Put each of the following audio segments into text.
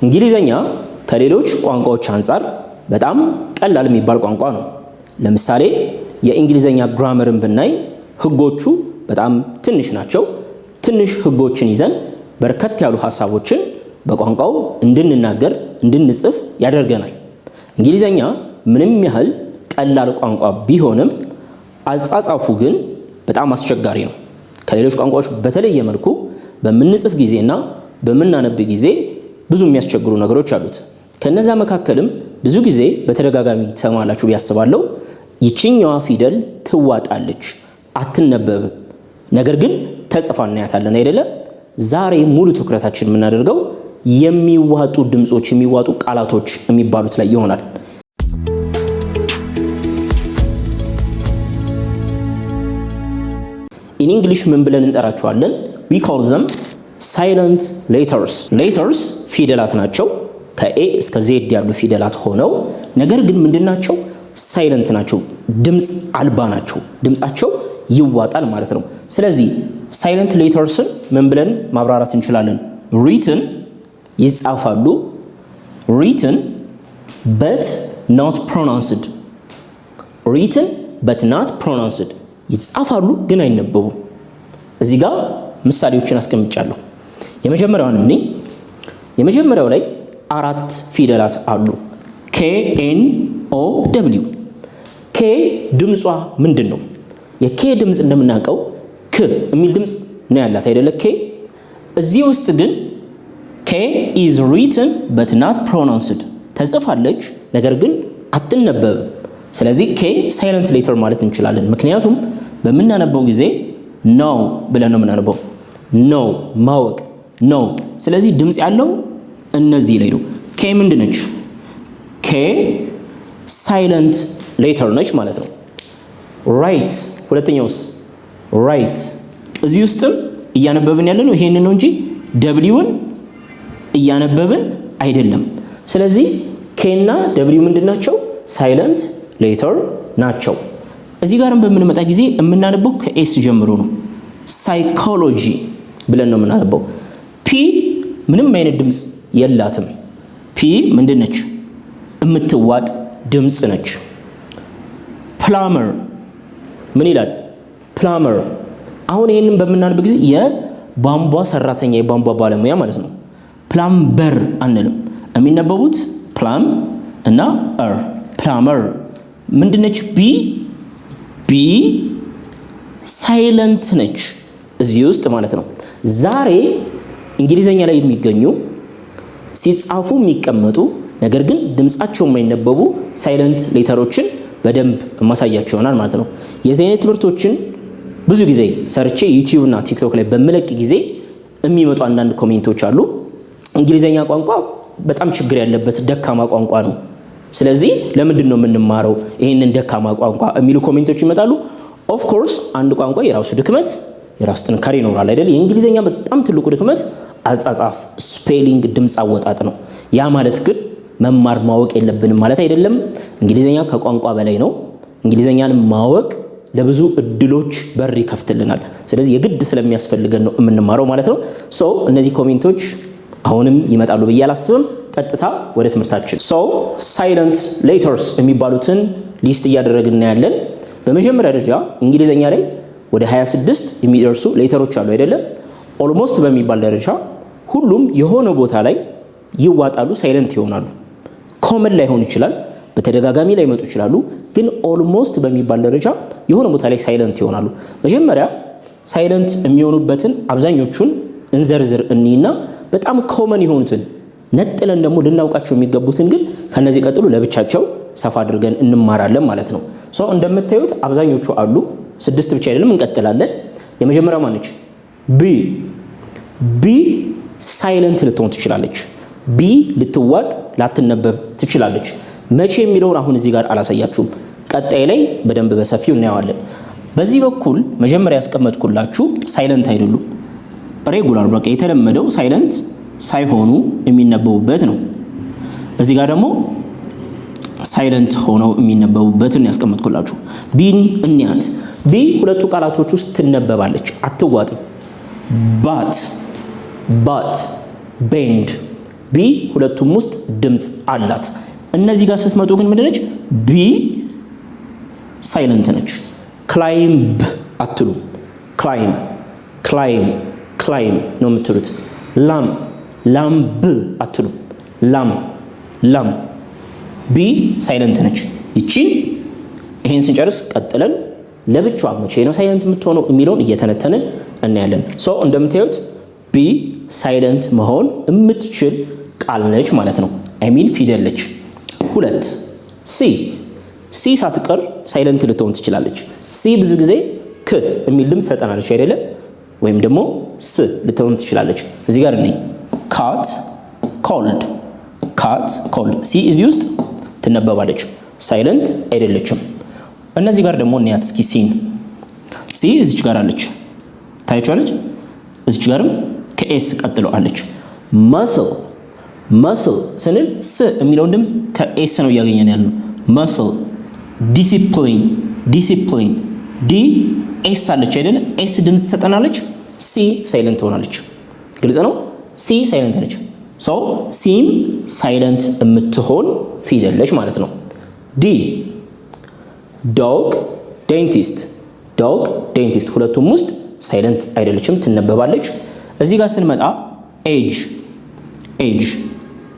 እንግሊዘኛ ከሌሎች ቋንቋዎች አንጻር በጣም ቀላል የሚባል ቋንቋ ነው። ለምሳሌ የእንግሊዘኛ grammar ን ብናይ ህጎቹ በጣም ትንሽ ናቸው። ትንሽ ህጎችን ይዘን በርከት ያሉ ሀሳቦችን በቋንቋው እንድንናገር፣ እንድንጽፍ ያደርገናል። እንግሊዘኛ ምንም ያህል ቀላል ቋንቋ ቢሆንም አጻጻፉ ግን በጣም አስቸጋሪ ነው። ከሌሎች ቋንቋዎች በተለየ መልኩ በምንጽፍ ጊዜና በምናነብ ጊዜ ብዙ የሚያስቸግሩ ነገሮች አሉት። ከነዛ መካከልም ብዙ ጊዜ በተደጋጋሚ ትሰማላችሁ ብዬ አስባለሁ። ይችኛዋ ፊደል ትዋጣለች፣ አትነበብም። ነገር ግን ተጽፋ እናያታለን አይደለ? ዛሬ ሙሉ ትኩረታችን የምናደርገው የሚዋጡ ድምጾች፣ የሚዋጡ ቃላቶች የሚባሉት ላይ ይሆናል። In English ምን ብለን እንጠራቸዋለን? We call them silent letters። Letters ፊደላት ናቸው፣ ከ A እስከ Z ያሉ ፊደላት ሆነው ነገር ግን ምንድን ናቸው? Silent ናቸው፣ ድምፅ አልባ ናቸው። ድምፃቸው ይዋጣል ማለት ነው። ስለዚህ silent letters ን ምን ብለን ማብራራት እንችላለን? Written ይጻፋሉ፣ written but not pronounced። Written but not pronounced፣ ይጻፋሉ ግን አይነበቡም። እዚህ ጋር ምሳሌዎችን አስቀምጫለሁ። የመጀመሪያውን እኔ የመጀመሪያው ላይ አራት ፊደላት አሉ። K፣ N፣ O፣ W። K ድምጿ ምንድን ነው? የ K ድምፅ እንደምናውቀው ክ የሚል ድምፅ ነው ያላት አይደለ? K እዚህ ውስጥ ግን K is written but not pronounced፣ ተጽፋለች ነገር ግን አትነበብም። ስለዚህ K silent letter ማለት እንችላለን። ምክንያቱም በምናነበው ጊዜ know ብለን ነው የምናነበው። Know ማወቅ፣ know። ስለዚህ ድምፅ ያለው እነዚህ ላይ ነው። K ምንድን ነች? K silent letter ነች ማለት ነው። Right፣ ሁለተኛውስ? Right፣ እዚህ ውስጥም እያነበብን ያለ ነው ይሄንን ነው እንጂ W ን እያነበብን አይደለም። ስለዚህ K እና W ምንድን ናቸው? Silent letter ናቸው። እዚህ ጋርም በምንመጣ ጊዜ የምናነበው ከ S ጀምሮ ነው። Psychology ብለን ነው የምናነበው። P ምንም አይነት ድምፅ የላትም። P ምንድን ነች? የምትዋጥ ድምፅ ነች። Plumber ምን ይላል? Plumber። አሁን ይህንን በምናነብ ጊዜ የቧንቧ ሰራተኛ፣ የቧንቧ ባለሙያ ማለት ነው። Plumber አንልም። የሚነበቡት plum እና er፣ plumber። ምንድነች? B፣ B silent ነች እዚህ ውስጥ ማለት ነው። ዛሬ እንግሊዘኛ ላይ የሚገኙ ሲጻፉ የሚቀመጡ ነገር ግን ድምፃቸው የማይነበቡ silent letter ኦችን በደንብ የማሳያችሁ ይሆናል ማለት ነው። የዚህ አይነት ትምህርቶችን ብዙ ጊዜ ሰርቼ YouTube እና TikTok ላይ በምለቅ ጊዜ የሚመጡ አንዳንድ comment ኦች አሉ። እንግሊዘኛ ቋንቋ በጣም ችግር ያለበት ደካማ ቋንቋ ነው። ስለዚህ ለምንድን ነው የምንማረው ይህንን ደካማ ቋንቋ የሚሉ comment ኦች ይመጣሉ። Of course አንድ ቋንቋ የራሱ ድክመት፣ የራሱ ጥንካሬ ይኖራል አይደል? የእንግሊዝኛ በጣም ትልቁ ድክመት አጻጻፍ፣ spelling፣ ድምፅ አወጣጥ ነው። ያ ማለት ግን መማር ማወቅ የለብንም ማለት አይደለም። እንግሊዝኛ ከቋንቋ በላይ ነው። እንግሊዝኛን ማወቅ ለብዙ እድሎች በር ይከፍትልናል። ስለዚህ የግድ ስለሚያስፈልገን ነው የምንማረው ማለት ነው። So እነዚህ comment ኦች አሁንም ይመጣሉ ብዬ አላስብም። ቀጥታ ወደ ትምህርታችን። So silent letters የሚባሉትን list እያደረግን እናያለን። በመጀመሪያ ደረጃ እንግሊዝኛ ላይ ወደ 26 የሚደርሱ letter ኦች አሉ አይደለም? Almost በሚባል ደረጃ ሁሉም የሆነ ቦታ ላይ ይዋጣሉ፣ silent ይሆናሉ። Common ላይሆን ይችላል፣ በተደጋጋሚ ላይመጡ ይችላሉ። ግን almost በሚባል ደረጃ የሆነ ቦታ ላይ silent ይሆናሉ። መጀመሪያ silent የሚሆኑበትን አብዛኞቹን እንዘርዝር እኒና በጣም common የሆኑትን ነጥለን ደግሞ ልናውቃቸው የሚገቡትን ግን ከነዚህ ቀጥሎ ለብቻቸው ሰፋ አድርገን እንማራለን ማለት ነው። So እንደምታዩት አብዛኞቹ አሉ። ስድስት ብቻ አይደለም፣ እንቀጥላለን። የመጀመሪያው ማነች? B። B silent ልትሆን ትችላለች። B ልትዋጥ፣ ላትነበብ ትችላለች። መቼ የሚለውን አሁን እዚህ ጋር አላሳያችሁም። ቀጣይ ላይ በደንብ በሰፊው እናየዋለን። በዚህ በኩል መጀመሪያ ያስቀመጥኩላችሁ silent አይደሉም። Regular በቃ የተለመደው silent ሳይሆኑ የሚነበቡበት ነው። እዚህ ጋር ደግሞ silent ሆነው የሚነበቡበትን ያስቀመጥኩላችሁ። B ን እንያት። B ሁለቱ ቃላቶች ውስጥ ትነበባለች፣ አትዋጥም። Bat፣ bat፣ bend። B ሁለቱም ውስጥ ድምፅ አላት። እነዚህ ጋር ስትመጡ ግን ምንድነች? B silent ነች። Climb አትሉ። Climb, climb, climb ነው የምትሉት። Lamb, lamb አትሉ። Lamb, lamb። B silent ነች። ይቺን ይሄን ስንጨርስ ቀጥለን ለብቻዋ መቼ ነው silent የምትሆነው የሚለውን እየተነተንን እናያለን። So እንደምታዩት B silent መሆን የምትችል ቃል ነች ማለት ነው። I mean ፊደል ነች። ሁለት C፣ C ሳትቀር silent ልትሆን ትችላለች። C ብዙ ጊዜ ክ የሚል ድምፅ ሰጠናለች አይደለ? ወይም ደግሞ ስ ልትሆን ትችላለች። እዚህ ጋር እኔ cat, cold, cat, cold። C እዚህ ውስጥ ትነበባለች፣ silent አይደለችም። እነዚህ ጋር ደግሞ እንያት እስኪ C ን። C እዚች ጋር አለች፣ ታያችኋለች። እዚች ጋርም ከ S ቀጥሎ አለች። Muscle, muscle ስንል ስ የሚለውን ድምፅ ከ S ነው እያገኘን ያለነው። Muscle። Discipline, discipline፣ D S አለች አይደለ? S ድምፅ ትሰጠናለች። C silent ትሆናለች። ግልጽ ነው። C silent ነች። So C ም silent የምትሆን ፊደል ነች ማለት ነው። D፣ dog, dentist, dog, dentist ሁለቱም ውስጥ silent አይደለችም፣ ትነበባለች። እዚህ ጋር ስንመጣ age, age፣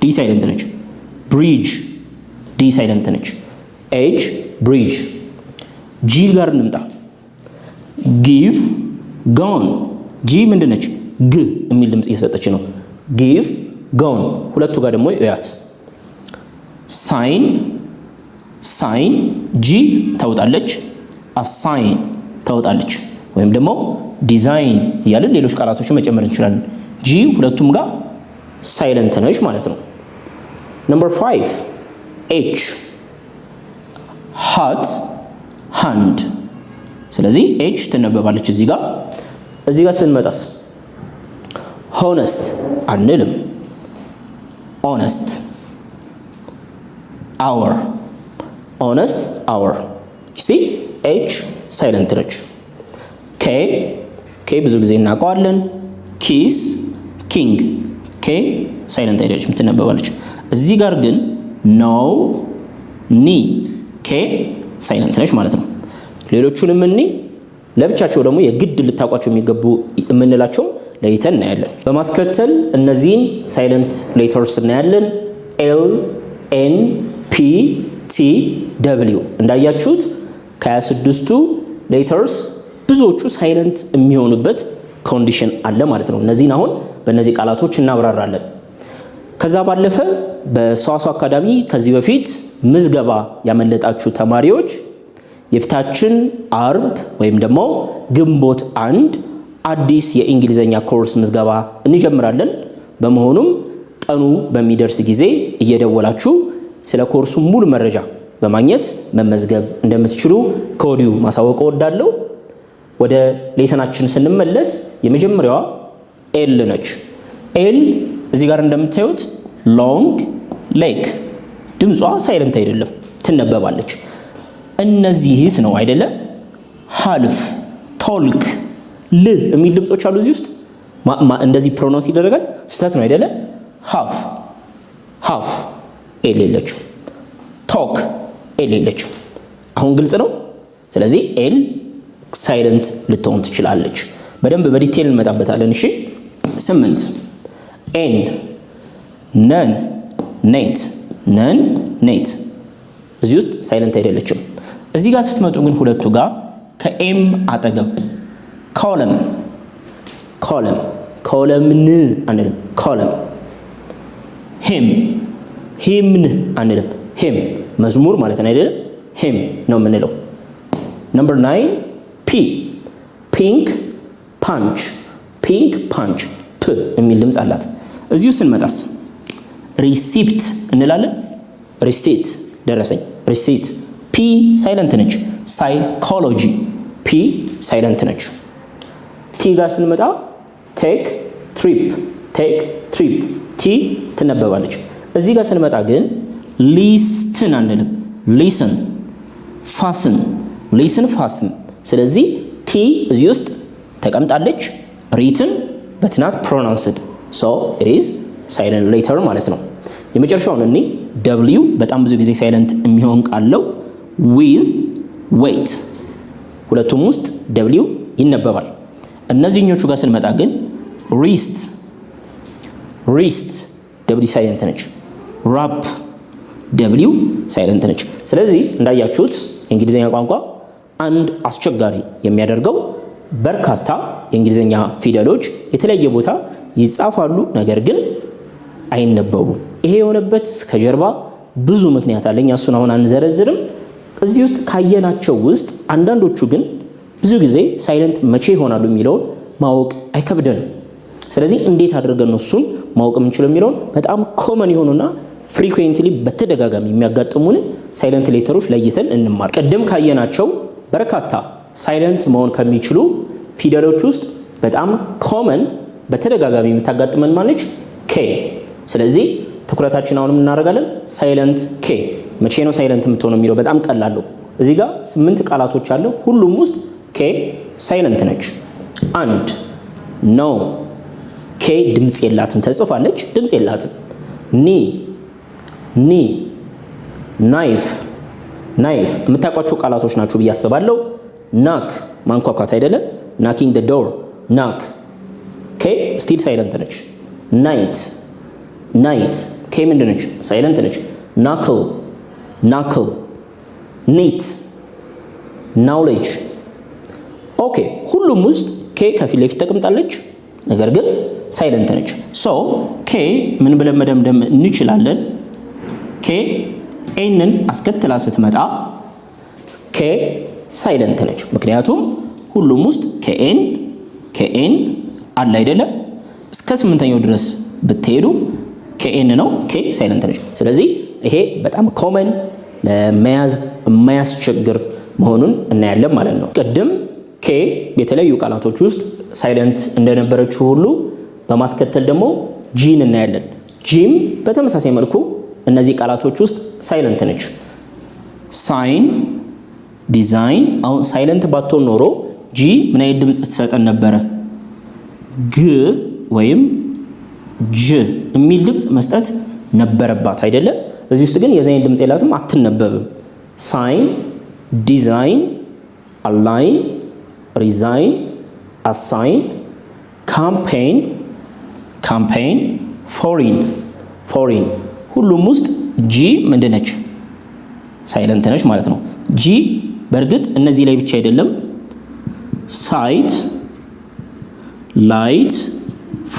D silent ነች። Bridge፣ D silent ነች። Age, bridge። G ጋር እንምጣ። Give, gone። G ምንድን ነች? ግ የሚል ድምፅ እየሰጠች ነው። Give, gone። ሁለቱ ጋር ደግሞ እያት። Sign, sign፣ G ታወጣለች፣ assign ታወጣለች፣ ወይም ደግሞ ዲዛይን እያልን ሌሎች ቃላቶችን መጨመር እንችላለን። G ሁለቱም ጋር silent ነች ማለት ነው። Number 5, H፣ hat, hand። ስለዚህ H ትነበባለች እዚህ ጋር። እዚህ ጋር ስንመጣስ honest አንልም። Honest, hour, honest, hour። See, H silent ነች። K፣ K ብዙ ጊዜ እናውቀዋለን። Kiss, king። K silent አይደለችም፣ ትነበባለች። እዚህ ጋር ግን know, knee፣ K silent ነች ማለት ነው። ሌሎቹንም እኒ ለብቻቸው ደግሞ የግድ ልታውቋቸው የሚገቡ የምንላቸው ለይተን እናያለን። በማስከተል እነዚህን silent letters እናያለን። L፣ N፣ P፣ T፣ W። እንዳያችሁት ከ26ቱ letters ብዙዎቹ silent የሚሆኑበት condition አለ ማለት ነው። እነዚህን አሁን በእነዚህ ቃላቶች እናብራራለን። ከዛ ባለፈ በሰዋሰው አካዳሚ ከዚህ በፊት ምዝገባ ያመለጣችሁ ተማሪዎች የፊታችን አርብ ወይም ደግሞ ግንቦት 1 አዲስ የእንግሊዝኛ ኮርስ ምዝገባ እንጀምራለን። በመሆኑም ቀኑ በሚደርስ ጊዜ እየደወላችሁ ስለ ኮርሱ ሙሉ መረጃ በማግኘት መመዝገብ እንደምትችሉ ከወዲሁ ማሳወቅ እወዳለሁ። ወደ lesson ኣችን ስንመለስ የመጀመሪያዋ L ነች። L እዚህ ጋር እንደምታዩት long, lake፣ ድምጿ silent አይደለም፣ ትነበባለች። እነዚህስ ነው አይደለ? Half, talk፣ ል የሚል ድምጾች አሉ እዚህ ውስጥ፣ እንደዚህ pronounce ይደረጋል። ስህተት ነው አይደለ? Half, half፣ L የለችም። Talk፣ L የለችም። አሁን ግልጽ ነው። ስለዚህ L silent ልትሆን ትችላለች። በደንብ በ detail እንመጣበታለን። እሺ፣ 8፣ N፣ nun, net, nun, net እዚህ ውስጥ silent አይደለችም። እዚህ ጋር ስትመጡ ግን ሁለቱ ጋር ከ M አጠገብ column, column፣ column አንልም። Column። Hymn, hymn አንልም። Hymn መዝሙር ማለት ነው አይደለም? Hymn ነው የምንለው። Number 9, P፣ pink, punch, pink, punch፣ ፕ የሚል ድምፅ አላት። እዚሁ ስንመጣስ receipt እንላለን። Receipt ደረሰኝ። Receipt፣ P silent ነች። Psychology፣ P silent ነች። T ጋር ስንመጣ take, trip, take, trip፣ T ትነበባለች። እዚህ ጋር ስንመጣ ግን listen አንልም። Listen, fasten, listen, fasten። ስለዚህ T እዚህ ውስጥ ተቀምጣለች። Written but not pronounced, so it is Silent letter ማለት ነው። የመጨረሻውን እኔ W በጣም ብዙ ጊዜ silent የሚሆን ቃለው with፣ wait፣ ሁለቱም ውስጥ W ይነበባል። እነዚህኞቹ ጋር ስንመጣ ግን wrist፣ wrist W silent ነች። Wrap W silent ነች። ስለዚህ እንዳያችሁት የእንግሊዝኛ ቋንቋ አንድ አስቸጋሪ የሚያደርገው በርካታ የእንግሊዝኛ ፊደሎች የተለያየ ቦታ ይጻፋሉ፣ ነገር ግን አይነበቡም። ይሄ የሆነበት ከጀርባ ብዙ ምክንያት አለ። እኛ እሱን አሁን አንዘረዝርም። እዚህ ውስጥ ካየናቸው ውስጥ አንዳንዶቹ ግን ብዙ ጊዜ silent መቼ ይሆናሉ የሚለውን ማወቅ አይከብደንም። ስለዚህ እንዴት አድርገን ነው እሱን ማወቅ የምንችለው የሚለውን በጣም common የሆኑና frequently በተደጋጋሚ የሚያጋጥሙን silent letter ኦች ለይተን እንማር። ቅድም ካየናቸው በርካታ silent መሆን ከሚችሉ ፊደሎች ውስጥ በጣም common በተደጋጋሚ የምታጋጥመን ማነች? K። ስለዚህ ትኩረታችን አሁንም እናደርጋለን silent K። መቼ ነው silent የምትሆነው የሚለው በጣም ቀላል ነው። እዚህ ጋር ስምንት ቃላቶች አለ። ሁሉም ውስጥ K silent ነች። አንድ፣ know፣ K ድምፅ የላትም። ተጽፋለች፣ ድምፅ የላትም። Knee፣ knee፣ knife፣ knife የምታውቋቸው ቃላቶች ናቸው ብዬ አስባለሁ። Knock ማንኳኳት አይደለም? Knocking the door፣ knock፣ K still silent ነች። Knight፣ knight፣ K ምንድን ነች? Silent ነች። Knuckle፣ knuckle፣ knit፣ knowledge። Okay፣ ሁሉም ውስጥ K ከፊት ለፊት ተቀምጣለች፣ ነገር ግን silent ነች። So K ምን ብለን መደምደም እንችላለን? K N ን አስከትላ ስትመጣ K silent ነች። ምክንያቱም ሁሉም ውስጥ ከ N ከ N አለ አይደለም? እስከ ስምንተኛው ድረስ ብትሄዱ ከ N ነው፣ K silent ነች። ስለዚህ ይሄ በጣም common፣ ለመያዝ የማያስቸግር መሆኑን እናያለን ማለት ነው። ቅድም K የተለያዩ ቃላቶች ውስጥ silent እንደነበረችው ሁሉ በማስከተል ደግሞ G ን እናያለን። G ም በተመሳሳይ መልኩ እነዚህ ቃላቶች ውስጥ silent ነች። Sign፣ design። አሁን silent ባትሆን ኖሮ G ምን አይነት ድምፅ ትሰጠን ነበረ? ግ ወይም ጅ የሚል ድምፅ መስጠት ነበረባት አይደለም? እዚህ ውስጥ ግን የዚህ አይነት ድምፅ የላትም፣ አትነበብም። Sign፣ design፣ align፣ resign፣ assign፣ campaign፣ campaign፣ foreign፣ foreign ሁሉም ውስጥ G ምንድን ነች? Silent ነች ማለት ነው። G በእርግጥ እነዚህ ላይ ብቻ አይደለም። Sight፣ light፣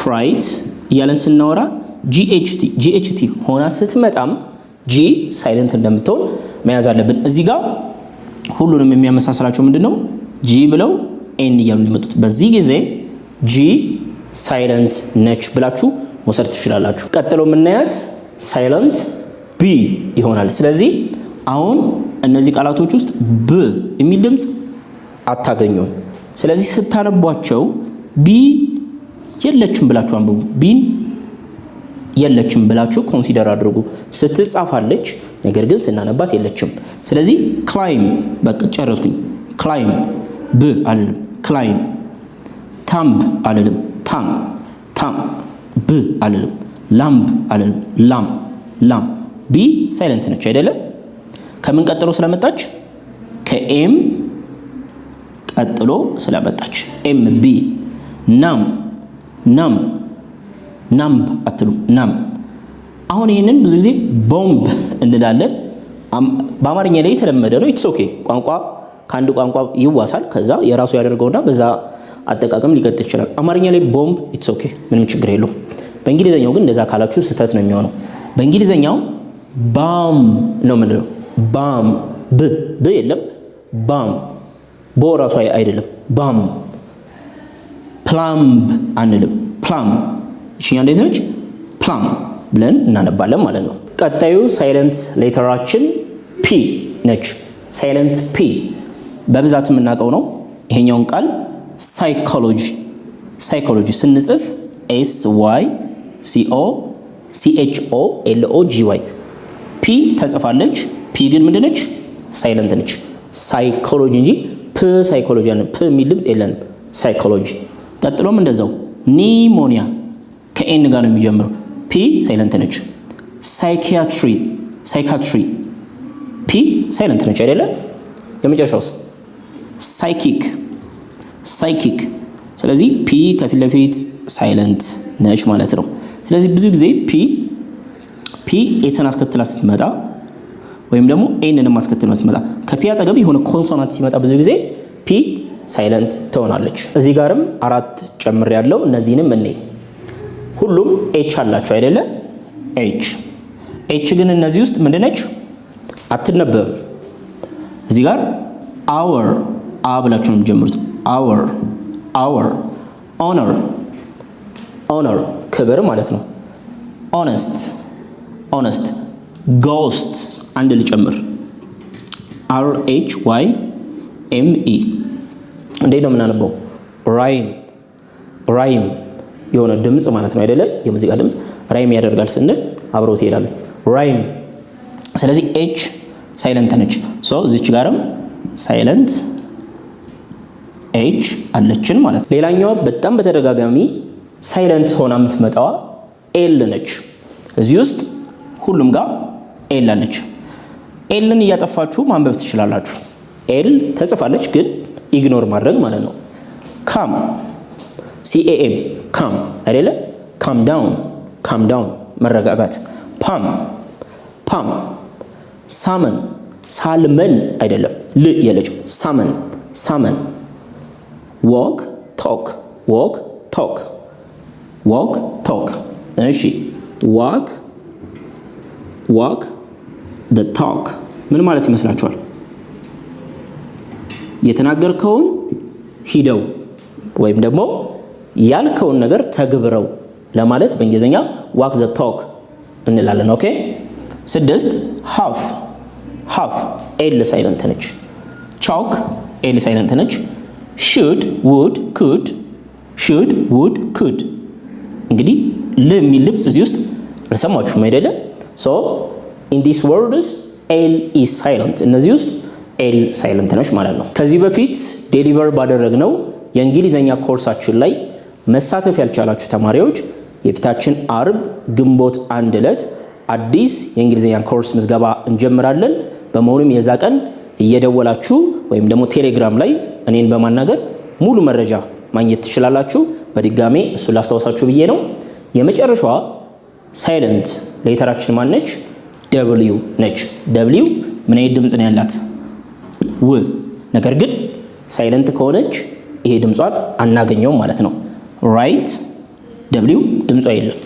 fright እያለን ስናወራ GHT GHT ሆና ስትመጣም G silent እንደምትሆን መያዝ አለብን። እዚህ ጋር ሁሉንም የሚያመሳስላቸው ምንድን ነው? G ብለው N እያሉ የመጡት። በዚህ ጊዜ G silent ነች ብላችሁ መውሰድ ትችላላችሁ። ቀጥሎ የምናያት silent B ይሆናል። ስለዚህ አሁን እነዚህ ቃላቶች ውስጥ ብ የሚል ድምፅ አታገኙም። ስለዚህ ስታነቧቸው B የለችም ብላችሁ አንብቡ። B ን የለችም ብላችሁ consider አድርጉ። ስትጻፋለች፣ ነገር ግን ስናነባት የለችም። ስለዚህ climb፣ በቃ ጨረስኩኝ። Climb ብ አልልም። Climb። Thumb አልልም። Thumb፣ thumb ብ አልልም። Lamb አልልም። Lamb፣ lamb B silent ነች አይደለም? ከምን ቀጥሎ ስለመጣች? ከ M ቀጥሎ ስለመጣች M B። Numb፣ numb፣ numb አትሉም። Numb። አሁን ይህንን ብዙ ጊዜ ቦምብ እንላለን። በአማርኛ ላይ የተለመደ ነው። It's okay። ቋንቋ ከአንድ ቋንቋ ይዋሳል። ከዛ የራሱ ያደርገውና በዛ አጠቃቀም ሊቀጥል ይችላል። አማርኛ ላይ ቦምብ it's okay፣ ምንም ችግር የለውም። በእንግሊዝኛው ግን እንደዛ ካላችሁ ስህተት ነው የሚሆነው። በእንግሊዝኛው bomb ነው የምንለው። Bomb፣ ብ ብ የለም። Bomb ቦ ራሱ አይደለም። Bomb። Plumb አንልም። Plum ይችኛ እንዴት ነች? Plum ብለን እናነባለን ማለት ነው። ቀጣዩ silent letter ኣችን P ነች። Silent P በብዛት የምናውቀው ነው። ይሄኛውን ቃል psychology፣ psychology ስንጽፍ S Y C O C H O L O G Y፣ P ተጽፋለች። P ግን ምንድነች? Silent ነች። Psychology እንጂ ፕ psychology አንልም። ፕ የሚል ድምፅ የለንም። Psychology። ቀጥሎም እንደዛው pneumonia ከ N ጋር ነው የሚጀምረው። P P silent ነች። Psychiatry, psychiatry, P silent ነች አይደለ? የመጨረሻውስ? Psychic, psychic። ስለዚህ P ከፊት ለፊት silent ነች ማለት ነው። ስለዚህ ብዙ ጊዜ P S ን አስከትላ ስትመጣ ወይም ደግሞ N ንም አስከትላ ስትመጣ፣ ከ P አጠገብ የሆነ consonant ሲመጣ ብዙ ጊዜ P silent ትሆናለች። እዚህ ጋርም አራት ጨምሬያለሁ እነዚህንም እኔ ሁሉም H አላቸው አይደለ? H H ግን እነዚህ ውስጥ ምንድነች? አትነበብም። እዚህ ጋር hour፣ አ ብላችሁ ነው የምትጀምሩት። Hour, hour፣ honor, honor ክብር ማለት ነው። Honest, honest፣ ghost አንድ ልጨምር። R H Y M E እንዴት ነው የምናነበው? Rhyme, rhyme የሆነ ድምፅ ማለት ነው አይደለም? የሙዚቃ ድምፅ rhyme ያደርጋል ስንል አብረው ትሄዳለ። Rhyme። ስለዚህ H silent ነች። So እዚች ጋርም silent H አለችን ማለት ነው። ሌላኛዋ በጣም በተደጋጋሚ silent ሆና የምትመጣዋ L ነች። እዚህ ውስጥ ሁሉም ጋር L አለች። L ን እያጠፋችሁ ማንበብ ትችላላችሁ። L ተጽፋለች፣ ግን ignore ማድረግ ማለት ነው። Cam, CAM, cam አይደለ? Calm down, calm down መረጋጋት። Palm, palm፣ salmon፣ salmon አይደለም፣ ል የለችም። Salmon, salmon፣ walk, talk, walk, talk, walk, talk። እሺ፣ walk, walk the talk ምን ማለት ይመስላችኋል? የተናገርከውን ሂደው ወይም ደግሞ ያልከውን ነገር ተግብረው ለማለት በእንግሊዝኛ walk the talk እንላለን። Okay፣ ስድስት፣ half, half፣ L silent ነች። Chalk, L silent ነች። Should, would, could, should, would, could። እንግዲህ ል የሚል ድምፅ እዚህ ውስጥ አልሰማችሁም አይደለ? So in this words L is silent። እነዚህ ውስጥ L silent ነች ማለት ነው። ከዚህ በፊት deliver ባደረግነው የእንግሊዘኛ ኮርሳችን ላይ መሳተፍ ያልቻላችሁ ተማሪዎች የፊታችን አርብ ግንቦት 1 ዕለት አዲስ የእንግሊዝኛ ኮርስ ምዝገባ እንጀምራለን። በመሆኑም የዛ ቀን እየደወላችሁ ወይም ደግሞ ቴሌግራም ላይ እኔን በማናገር ሙሉ መረጃ ማግኘት ትችላላችሁ። በድጋሜ እሱን ላስታውሳችሁ ብዬ ነው። የመጨረሻዋ silent letter ኣችን ማነች? W ነች። W ምን አይነት ድምፅ ነው ያላት? ው። ነገር ግን silent ከሆነች ይሄ ድምጿን አናገኘውም ማለት ነው። Write፣ W ድምጿ የለም።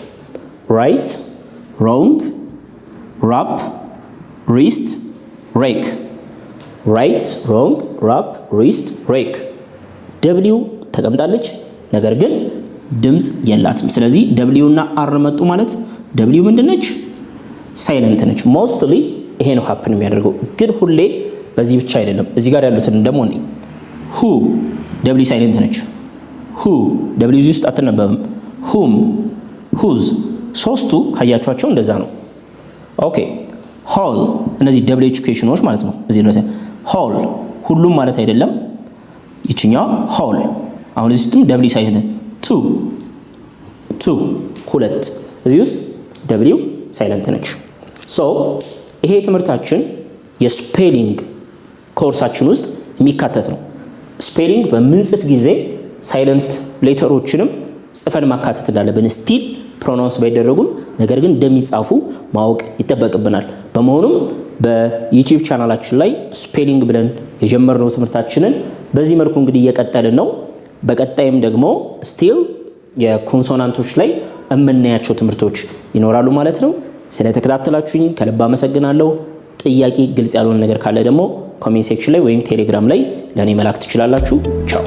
Right, wrong, wrap, wrist, rake። Right, wrong, wrap, wrist, rake። W ተቀምጣለች፣ ነገር ግን ድምፅ የላትም። ስለዚህ W እና R መጡ ማለት W ምንድነች? Silent ነች። Mostly ይሄ ነው happen የሚያደርገው፣ ግን ሁሌ በዚህ ብቻ አይደለም። እዚህ ጋር ያሉትን ደግሞ እኔ who፣ W silent ነች። Who፣ W እዚህ ውስጥ አትነበብም። Whom, whose፣ ሶስቱ ካያችኋቸው እንደዛ ነው። Okay, whole፣ እነዚህ ደብሊው ኤች ኩዌሽኖች ማለት ነው። እዚህ ድረስ whole ሁሉም ማለት አይደለም። ይችኛዋ whole አሁን እዚህ ውስጥም W silent፣ two, two ሁለት፣ እዚህ ውስጥ W silent ነች። So ይሄ ትምህርታችን የ spelling ኮርሳችን ውስጥ የሚካተት ነው። Spelling በምንጽፍ ጊዜ silent letter ኦችንም ጽፈን ማካተት እንዳለብን፣ still pronounce ባይደረጉም ነገር ግን እንደሚጻፉ ማወቅ ይጠበቅብናል። በመሆኑም በ YouTube channel ኣችን ላይ spelling ብለን የጀመርነው ትምህርታችንን በዚህ መልኩ እንግዲህ እየቀጠልን ነው። በቀጣይም ደግሞ still የ consonant ኦች ላይ የምናያቸው ትምህርቶች ይኖራሉ ማለት ነው። ስለተከታተላችሁኝ ከልብ አመሰግናለሁ። ጥያቄ፣ ግልጽ ያልሆነ ነገር ካለ ደግሞ comment section ላይ ወይም ቴሌግራም ላይ ለእኔ መላክ ትችላላችሁ። ቻው።